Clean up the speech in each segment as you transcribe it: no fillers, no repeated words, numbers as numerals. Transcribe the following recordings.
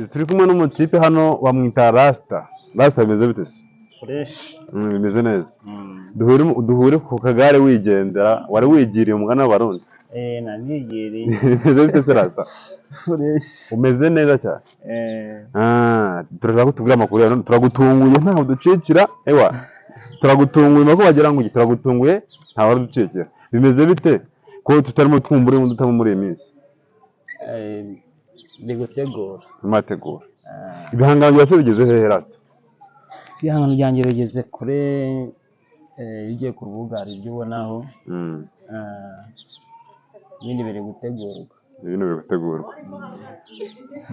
Guys, turi kumwe n'umutipe hano bamwita Rasta. Rasta, bimeze bite se? Fresh. Bimeze neza. Duhure ku kagare wigendera, wari wigiriye umugani w'Abarundi. Eh, nanigiriye. Bimeze bite se, Rasta? Fresh. Umeze neza cyane. Eh. Ah, turashaka ko tubwira amakuru yawe. Turagutunguye, ntaho ducikira. Ewa, turagutunguye nako wagira ngo turagutunguye, ntawe uducikira. Bimeze bite ko tutarimo twumva urimo dutamo muri iyi minsi? Eh, ndi gutegura. Urimo urategura. Ibihangano byawe se bigeze hehe, Rasta? Ibihangano byanjye bigeze kure. Iyo ugiye ku rubuga hari ibyo ubonaho. Ibindi biri gutegurwa. Ibintu biri gutegurwa.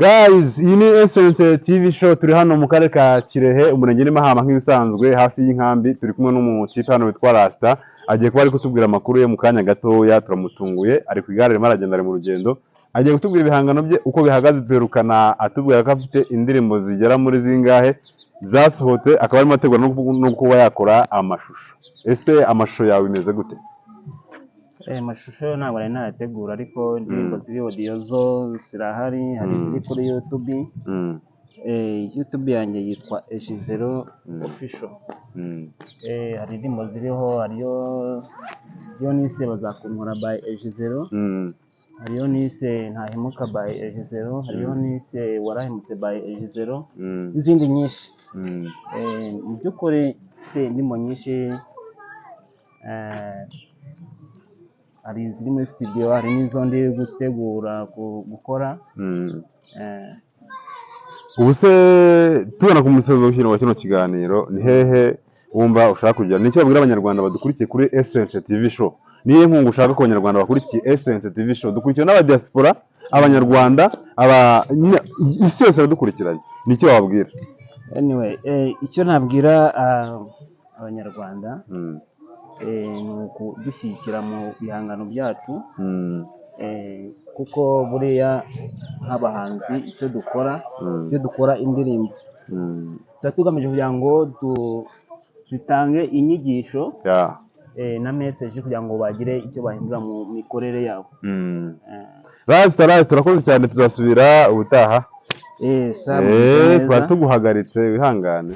Guys, iyi ni Essence TV Show. Turi hano mu karere ka Kirehe, umurenge ni Mahama, nk'ibisanzwe hafi y'inkambi. Turi kumwe n'umutipe hano witwa Rasta, agiye kuba ari kutubwira amakuru ye mu kanya gatoya. Turamutunguye, ari ku igare, arimo aragenda, ari mu rugendo, agiye kutubwira ibihangano bye uko bihagaze. Duherukana atubwira ko afite indirimbo zigera muri zingahe zasohotse, akaba arimo ategura no kuba yakora amashusho. Ese amashusho yawe bimeze gute? Amashusho yo ntabwo nari nayategura, ariko indirimbo ziri audio zo zirahari. Hari iziri kuri YouTube. YouTube yanjye yitwa Ejizero Official. Hari indirimbo ziriho, hariyo iyo nise "Bazakunkora" by Ejizero, hariyo nise "Ntahemuka" by Ejizero, hariyo nise "Warahemutse" by Ejizero, n'izindi nyinshi. Mu by'ukuri mfite indirimbo nyinshi. Hari iziri muri studio, hari n'izo ndi gutegura gukora. Ubu se tubona ku musozo wa kino kiganiro, ni hehe wumva ushaka kugera? Nicyo babwira Abanyarwanda badukurikiye kuri Essence TV Show? Niyo nkunga ushaka ku Banyarwanda bakurikiye Essence TV Show? Dukurikiwe n'abadiaspora, Abanyarwanda, aba nyine isi yose iradukurikiranye. Nicyo wababwira? Anyway, icyo nabwira Abanyarwanda ni ukudushyigikira mu bihangano byacu, kuko buriya nk'abahanzi icyo dukora, iyo dukora indirimbo, tuba tugamije kugira ngo zitange inyigisho na message kugira ngo bagire icyo bahindura mu mikorere yabo. Rasta, Rasta, urakoze cyane, tuzasubira ubutaha. Sa mumeze neza. Twari tuguhagaritse, wihangane.